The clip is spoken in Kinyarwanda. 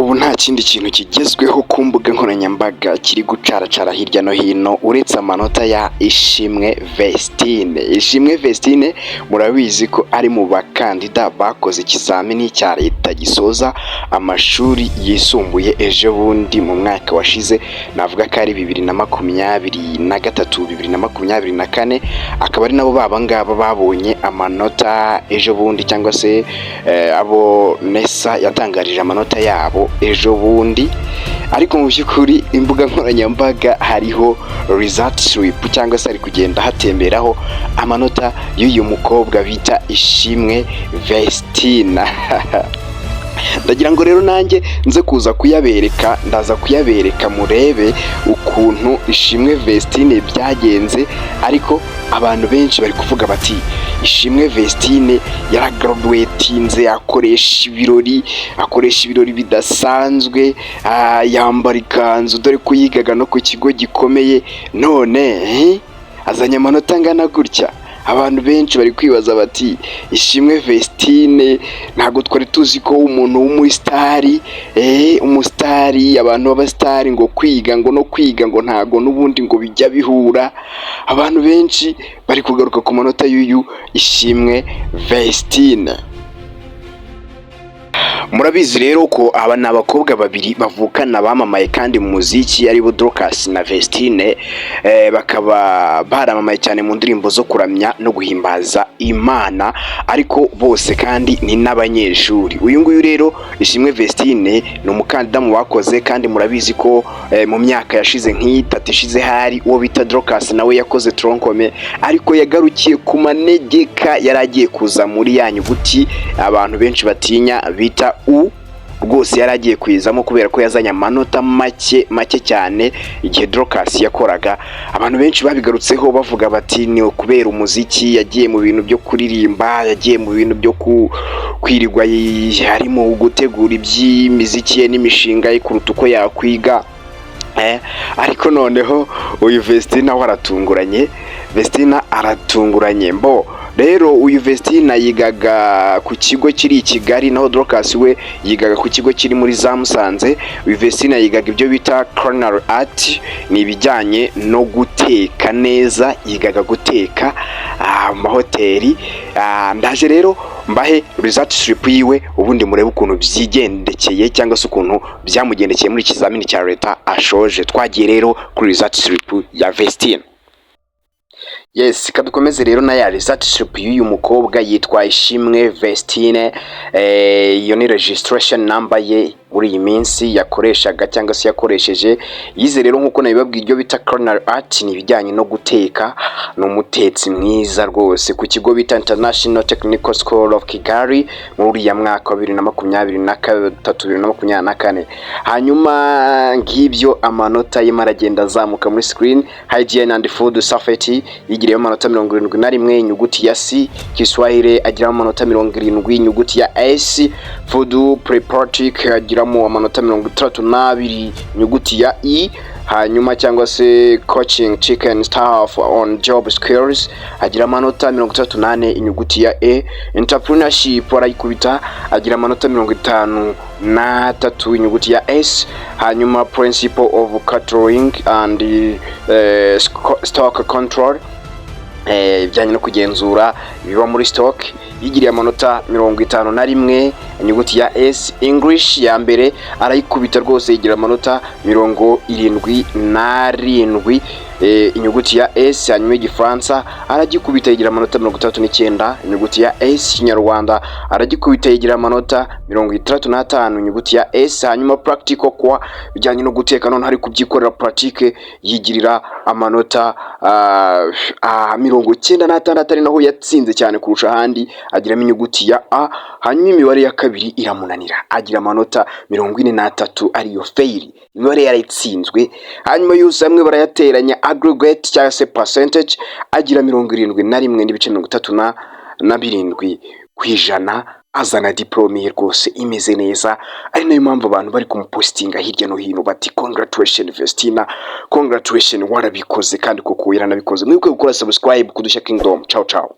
Ubu nta kindi kintu kigezweho ku mbuga nkoranyambaga kiri gucaracara hirya no hino uretse amanota ya Ishimwe Vestine. Ishimwe Vestine murabizi ko ari mu bakandida bakoze ikizamini cya leta gisoza amashuri yisumbuye ejo bundi mu mwaka washize, navuga ko ari 2023, 2024, akaba ari nabo baba ngaba babonye amanota ejo bundi, cyangwa se abo NESA yatangarije amanota yabo ejo bundi. Ariko mu by'ukuri imbuga nkoranyambaga hariho result slip, cyangwa se hari kugenda hatemberaho amanota y'uyu mukobwa bita Ishimwe Vestina. Ndagira ngo rero nanjye nze kuza kuyabereka, ndaza kuyabereka murebe ukuntu Ishimwe Vestine byagenze. Ariko abantu benshi bari kuvuga bati: "Ishimwe Vestine yaragraduatinze, akoresha ibirori bidasanzwe, yambara ikanzu, dore ko yigaga no ku kigo gikomeye, none azanye amanota angana gutya." Abantu benshi bari kwibaza bati: "Ishimwe Vestine, ntabwo twari tuzi ko umuntu w'umusitari, umusitari, abantu b'abasitari ngo kwiga ngo no kwiga ngo ntago n'ubundi ngo bijya bihura." Abantu benshi bari kugaruka ku manota y'uyu Ishimwe Vestine. Murabizi rero ko aba ni abakobwa babiri bavukana bamamaye kandi mu muziki, aribo Dorcas na Vestine, bakaba baramamaye cyane mu ndirimbo zo kuramya no guhimbaza Imana, ariko bose kandi ni n'abanyeshuri. Uyu nguyu rero Ishimwe Vestine ni umukandida mu bakoze, kandi murabizi ko mu myaka yashize nk'itatu ishize hari uwo bita Dorcas nawe yakoze tronc commun, ariko yagarukiye ku manegeka, yari agiye kuza muri ya nyuguti abantu benshi batinya bita U. Rwose yari agiye kuyizamo kubera ko yazanye amanota make make cyane igihe Dorcas yakoraga. Abantu benshi babigarutseho bavuga bati: "Ni ukubera umuziki, yagiye mu bintu byo kuririmba, yagiye mu bintu byo kwirirwa harimo gutegura iby'imiziki ye n'imishinga ye kuruta uko yakwiga." Ariko noneho uyu Vestina we aratunguranye, Vestina aratunguranye. Mbo rero uyu Vestina yigaga ku kigo kiri i Kigali, naho Dorcas we yigaga ku kigo kiri muri za Musanze. Uyu Vestina yigaga ibyo bita culinary art, ni ibijyanye no guteka neza, yigaga guteka mu mahoteli. Ndaje rero mbahe result slip yiwe, ubundi murebe ukuntu byigendekeye cyangwa se ukuntu byamugendekeye muri ikizamini cya leta ashoje. Twagiye rero kuri result slip ya Vestine. Yes, kadukomeze rero na ya result slip y'uyu mukobwa yitwa Ishimwe Vestine. Iyo ni registration number ye muri iyi minsi yakoreshaga cyangwa se yakoresheje. Yize rero, nk'uko nabibabwiye, ibyo bita culinary art, ni ibijyanye no guteka, ni umutetsi mwiza rwose, ku kigo bita International Technical School of Kigali muri uriya mwaka wa 2023, 2024. Hanyuma ngibyo amanota ye aragenda azamuka muri screen. Hygiene and food safety yigiriyeho amanota 71, inyuguti ya C. Kiswahili agiramo amanota 70, inyuguti ya S. Food preparation agiramo amanota 62, inyuguti ya E. Hanyuma cyangwa se coaching chicken staff on job skills agira amanota 34, inyuguti ya E. Entrepreneurship arayikubita, agira amanota 53, inyuguti ya S. Hanyuma principle of catering and stock control, ibijyanye no kugenzura ibiba muri stock, yigiriye amanota 51, inyuguti ya S. English ya mbere arayikubita rwose, yigira amanota 77, inyuguti ya S. Hanyuma Igifaransa aragikubita, yigira amanota 69, inyuguti ya S. Ikinyarwanda aragikubita, yigira amanota 65, inyuguti ya S. Hanyuma practical kwa bijyanye no guteka, none hari kubyikorera pratique, yigirira amanota 96, ari naho yatsinze cyane kurusha ahandi, agiramo inyuguti ya A. Hanyuma imibare ya kabiri iramunanira, agira amanota 43, ariyo fail, imibare yarayitsinzwe. Hanyuma yose hamwe barayateranya, aggregate cyangwa se percentage, agira 71.37%, azana diplôme ye rwose imeze neza, ari nayo mpamvu abantu bari kumupositinga hirya no hino bati: "Congratulation Vestina, congratulation, warabikoze." Kandi koko yaranabikoze. Mwibuke gukora subscribe ku Dushya Kingdom. Ciao ciao.